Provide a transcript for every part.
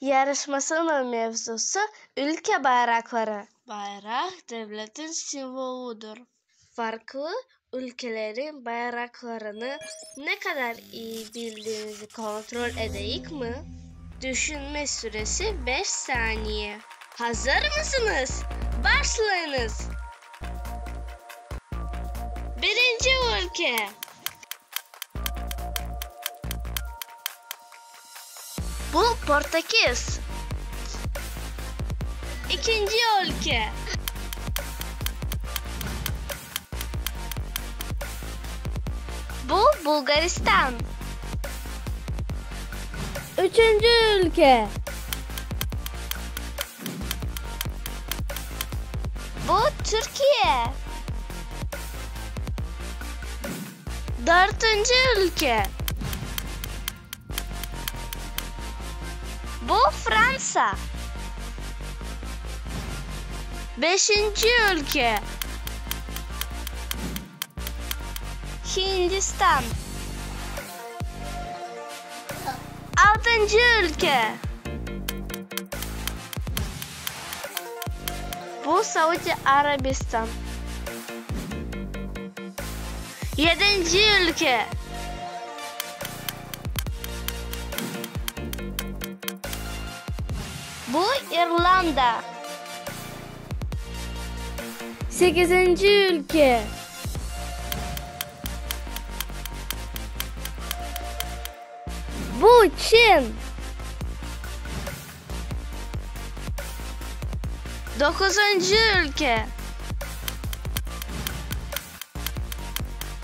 Yarışmasınıñ mevzusı ülke bayraqları. Bayraq devletniñ simvolıdır. Farqlı ülkelerniñ bayraqlarını ne qadar iyi bildiğimizni kontrol eteyikmi? Tüşünme süresi beş saniye. Azır mısıñız? Başlayıñız! Birinci ülke. Bu Portekiz. Ekinci ülke. Bu Bulğaristan. Üçünci ülke. Bu Türkiye. Dörtünci ülke. Bu Fransa. Beşinci ülke. Hindistan. Altıncı ülke. Bu Saudiy Arabistan. Yedinci ülke. Bu İrlanda. Sekizinci ülke. Bu Çin. Doquzıncı ülke.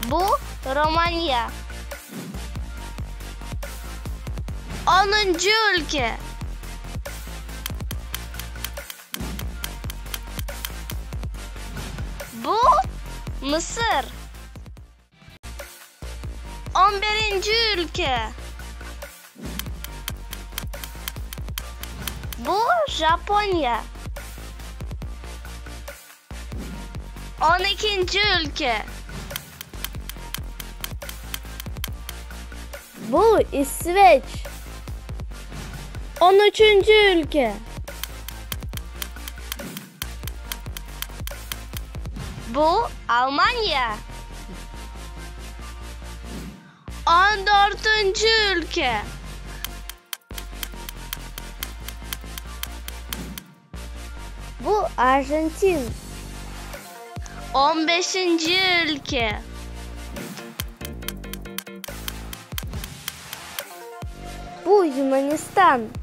Bu Romaniya. Onuncı ülke. Bu Mısır. On birinci ülke. Bu Japonya. On ekinci ülke. Bu İsveç. On üçünci ülke. Bu Almanya. On dörtünci ülke. Bu Argentin. On beşinci ülke. Bu Yunanistan.